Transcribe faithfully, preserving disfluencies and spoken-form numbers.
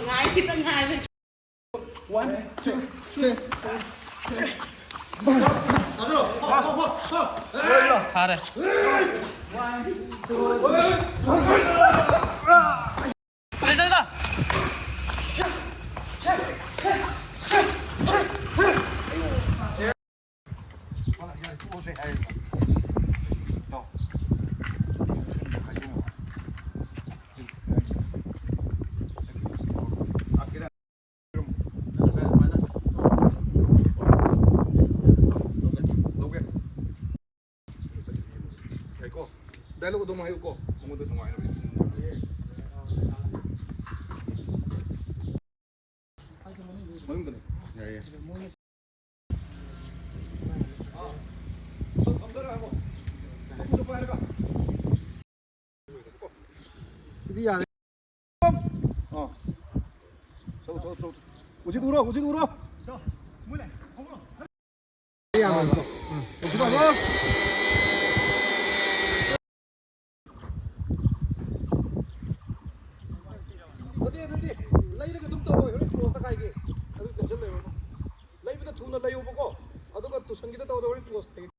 ꯉꯥꯏ, ꯈꯤꯇꯪ ꯉꯥꯏꯕꯅꯦ꯫ One, two, three. ꯐꯥꯔꯦ꯫ ꯌꯥꯏꯀꯣ? Dialogue ꯑꯗꯨꯝ ꯍꯥꯏꯌꯨꯀꯣ, ꯃꯉꯣꯟꯗ ꯅꯨꯡꯉꯥꯏꯅꯕ꯫ ꯃꯅꯨꯡꯗꯅꯦ꯫ ꯌꯥꯏꯌꯦ꯫ ꯁꯤꯗꯤ ꯌꯥꯔꯦ꯫ ꯑꯥ꯫ ꯊꯣꯛ, ꯊꯣꯛ, ꯊꯣꯛ, ꯊꯣꯛ꯫ ꯎꯖꯤꯠ ꯎꯔꯣ, ꯎꯖꯤꯠ ꯎꯔꯣ꯫ ꯌꯥꯔꯣꯏꯕ꯫ ꯎꯝ꯫ ꯎꯖꯤꯠ ꯎꯔꯣ꯫ ꯅꯠꯇꯦ, ꯅꯠꯇꯦ꯫ ꯂꯩꯔꯒ ꯑꯗꯨꯝ ꯇꯧꯋꯣ꯫ ꯍꯣꯔꯦꯟ close ꯇ ꯀꯥꯏꯒꯦ꯫ ꯑꯗꯨ tension ꯂꯩꯔꯨꯅꯨ꯫ ꯂꯩꯕꯗ ꯊꯨꯅ ꯂꯩꯌꯣꯕꯀꯣ꯫ ꯑꯗꯨꯒ ꯇꯨꯁꯟꯒꯤꯗ ꯇꯧꯕꯗ ꯍꯣꯔꯦꯟ close ꯀꯥꯏꯒꯦ꯫